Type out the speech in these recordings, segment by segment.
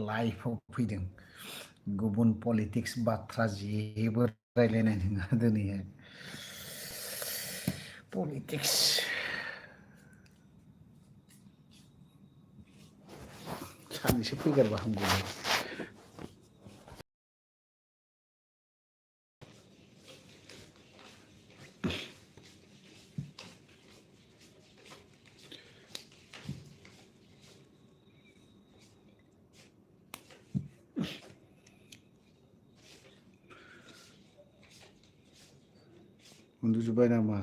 लाइफआव फैदों गुबुन पलिटिक्स बाथ्रा जेबो रायलायनाय नङा दिनैहाय पलिटिक्स सानैसो फैगारबा हामगौमोन उन्दुजोब्बाय नामा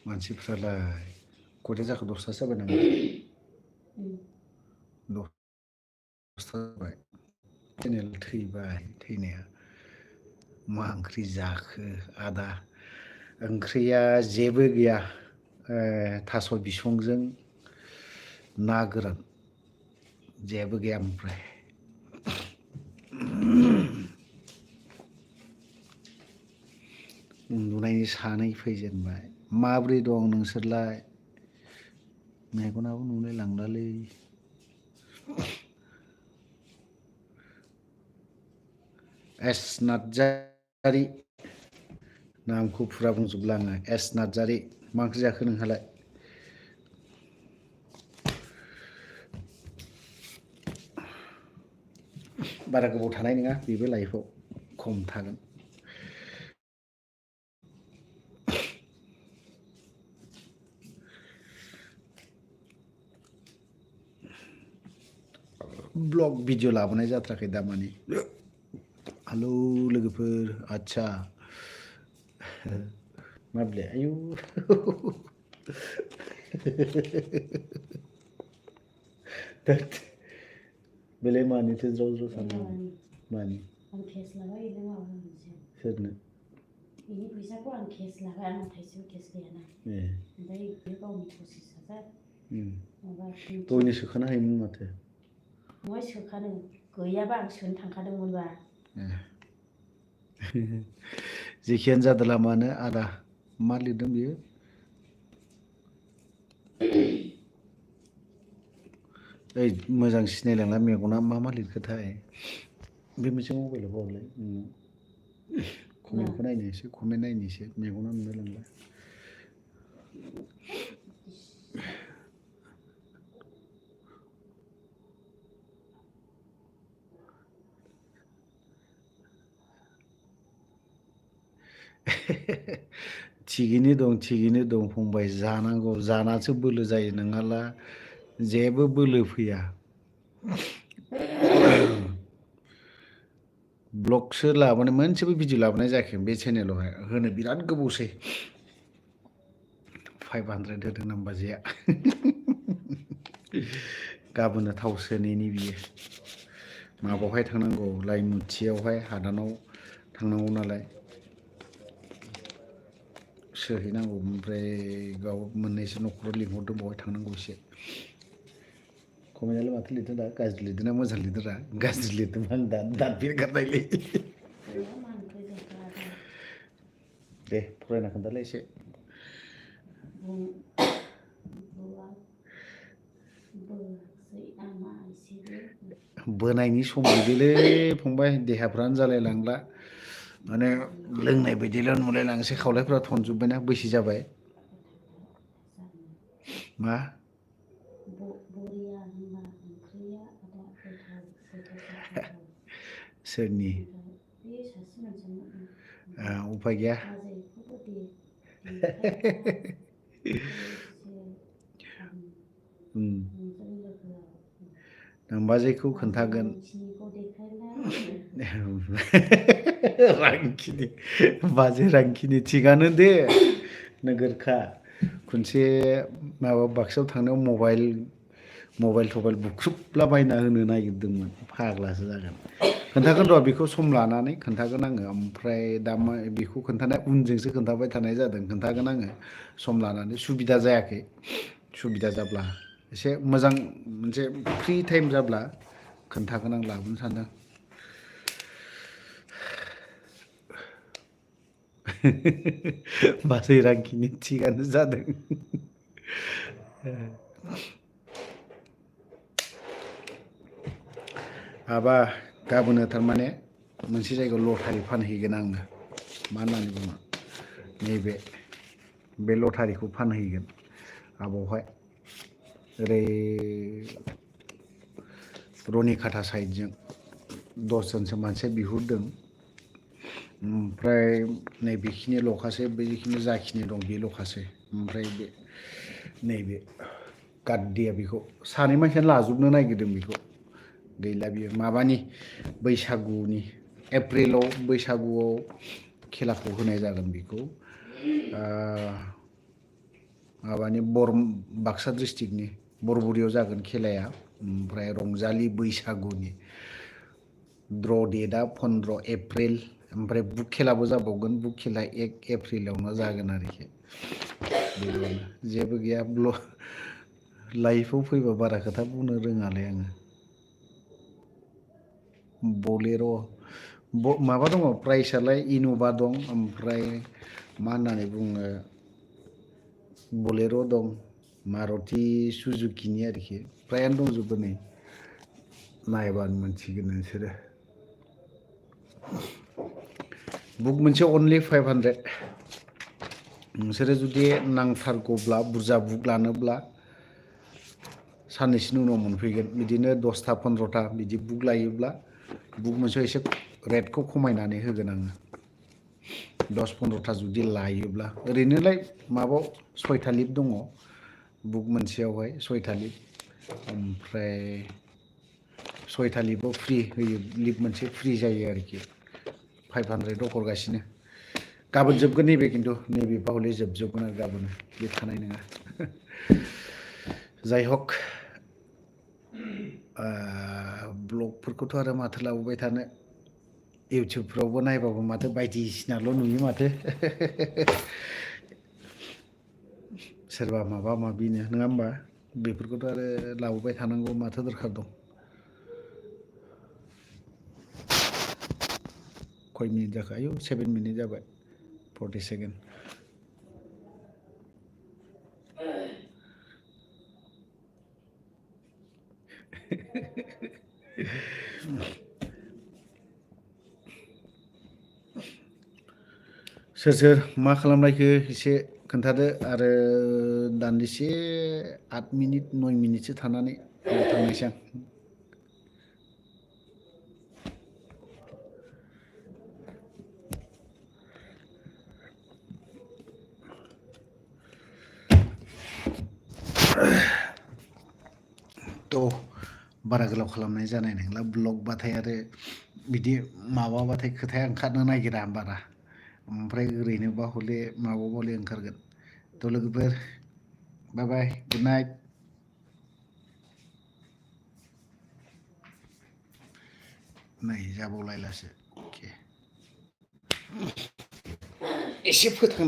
मानसिफ्रालाय खयथा जाखो 10थासो जाबाय नामा 10था जाबाय चेनेल थैबाय थैनाया मा ओंख्रि जाखो आदा ओंख्रिया जेबो गैया थास' बिसंजों ना गोरान जेबो गैया ओमफ्राय उन्दुनायनि सानै फैजेनबाय माब्रै दं नोंसोरलाय मेगनाबो नुलाय लांलालै एस नार्जारि नामखौ फुरा बुंजोबला आङो एस नार्जारि मा ओंख्रि जाखो नोंहालाय बारा गोबाव थानाय नङा बेबो लाइफआव खम थागोन ब्लग भिडिअ लाबोनाय जाथाराखै दामानि हेलौ लोगोफोर आच्छा माब्ले आयु बेलाय मानिथो ज्राव ज्राव सानदों मानि आं केस लाबाय इनो माबा मोनसे सोरनो इनि फैसाखौ आं केस लाबाय आंनाव थाइसेबो केस गैयाना ओमफ्राय बियो गावनि 25,000 माबा दयनो सोखानो हायोमोन माथो न'आव सोखानो गैयाबा आं सोनो थांखादोंमोनबा जेखियानो जादोला मानो आदा मा लिरदों बियो ओइ मोजां सिनायलांला मेगना मा लिरखोथाय बे मोनसे मबाइलाव हरलाय कमेन्टखौ नायनोसै कमेन्ट नायनोसै मेगना नुलाय लांला थिगैनो दं फंबाय जानांगौ जानासो बोलो जायो नङाला जेबो बोलो फैया ब्लगसो लाबोनाय मोनसेबो भिडिअ लाबोनाय जायाखै बे चेनेलावहाय होनो बिराद गोबावसै 500 होदों नामबाजैया गाबोननो थाव सोनायनि बियो माबावहाय थांनांगौ लाइमुथियावहाय हादानाव थांनांगौ नालाय सोहैनांगौ ओमफ्राय गाव मोननैसो न'खराव लिंहरदों बावहाय थांनांगौ एसे कमेन्टआलाय माथो लिरदों दा गाज्रि लिरदोंना मोजां लिरदोंरा गाज्रि लिरदोंमोन आं दाद बेरगारनायलै दे फरायना खोन्थालाय एसे बोनायनि सम गैलै फंबाय देहाफ्रानो जालाय लांला माने लोंनाय बायदिल' नुलाय लांसै खावलायफ्रा थनजोब्बायना बैसो जाबाय मा सोरनि उफाय गैया नोमबाजैखौ खोन्थागोन रांखिनि बाजै रांखिनि थिगानो दे नोगोरखा खनसे माबा बाक्सायाव थांनायाव मबाइल थबाइल बुख्रुबलाबायना होनो नागिरदोंमोन फाग्लासो जागोन खोन्थागोन र' बेखौ सम लानानै खोन्थागोन आङो ओमफ्राय दा बेखौ खोन्थानाय उनजोंसो खोन्थाबाय थानाय जादों खोन्थागोन आङो सम लानानै सुबिदा जायाखै सुबिदा जाब्ला एसे मोजां मोनसे फ्रि टाइम जाब्ला खोन्थागोन आं लाबोनो सानदों बाजै रांखिनि थिगानो जादों माबा गाबोनो थारमाने मोनसे जायगायाव लटारि फानहैगोन आङो मा होननानै बुङो बे लटारिखौ फानहैगोन आबावहाय ओरै रनिखाथा साइडजों 10 जनसो मानसिया बिहरदों ओमफ्राय नैबेखिनिल'खासै बेखिनि जाखिनि दं बेल'खासै ओमफ्राय बे नैबे गाद्दिया बेखौ सानै मानसियानो लाजोबनो नागिरदों बेखौ गैला बियो माबानि बैसागुनि एप्रिलाव बैसागुआव खेलाखौ होनाय जागोन बेखौ माबानि बाक्सा डिस्ट्रिक्टनि बरबुरियाव जागोन खेलाया ओमफ्राय रंजालि बैसागुनि द्र' डेटआ 15 एप्रिल ओमफ्राय बुक खेलाबो जाबावगोन बुक खेला 1 एप्रिलावनो जागोन आरोखि बेबायदिनो जेबो गैया लाइफआव फैबा बारा खोथा बुंनो रोङालै आङो बलेर' माबा दङ प्राइसआलाय इन'भा दं ओमफ्राय मा होननानै बुङो बलेर' दं मारुति सुजुकिनि आरोखि फ्रायानो दंजोबो नै नायबानो मोनसिगोन नोंसोरो बुक मोनसे अनलि 500 नोंसोरो जुदि नांथारगौब्ला बुरजा बुक लानोब्ला साननैसोनि उनाव मोनफैगोन बिदिनो 10टा 15टा बिदि बुक लायोब्ला बुक मोनसेयाव एसे रेटखौ खमायनानै होगोन आङो 10-15टा जुदि लायोब्ला ओरैनोलाय माबाव 6टा लिब दङ बुक मोनसेयावहाय 6टा लिब ओमफ्राय 6टा लिबाव फ्रि होयो लिब मोनसे फ्रि जायो आरोखि 500आव हरगासिनो गाबोन जोबगोन नैबे खिन्थु नैबे बावले जोबगोन आरो गाबोन बे थानाय नङा जाय हक ब्लगफोरखौथ' आरो माथो लाबोबाय थानो इउटुबफ्रावबो नायबाबो माथो बायदिसिनाल' नुयो माथो सोरबा माबा माबिनो नङा होमबा बेफोरखौथ' आरो लाबोबाय थानांगौ माथो दरखार दं खय मिनिट जाखो आयौ 7 मिनिट जाबाय 40 सेकेन्ड सोर सोर मा खालामनायखो एसे खोन्थादो आरो दान्दिसे 8 मिनिट 9 मिनिटसो थानानै थांनायसै आं थ' बारा गोलाव खालामनाय जानाय नंला ब्लगबाथाय आरो बिदि माबाबाथाय खोथाया ओंखारनो नागिरा बारा ओमफ्राय ओरैनोबा हले माबाबाले ओंखारगोन थ' लोगोफोर बाय बाय गुड नाइट नै जाबावलायलासो एसे फोथांना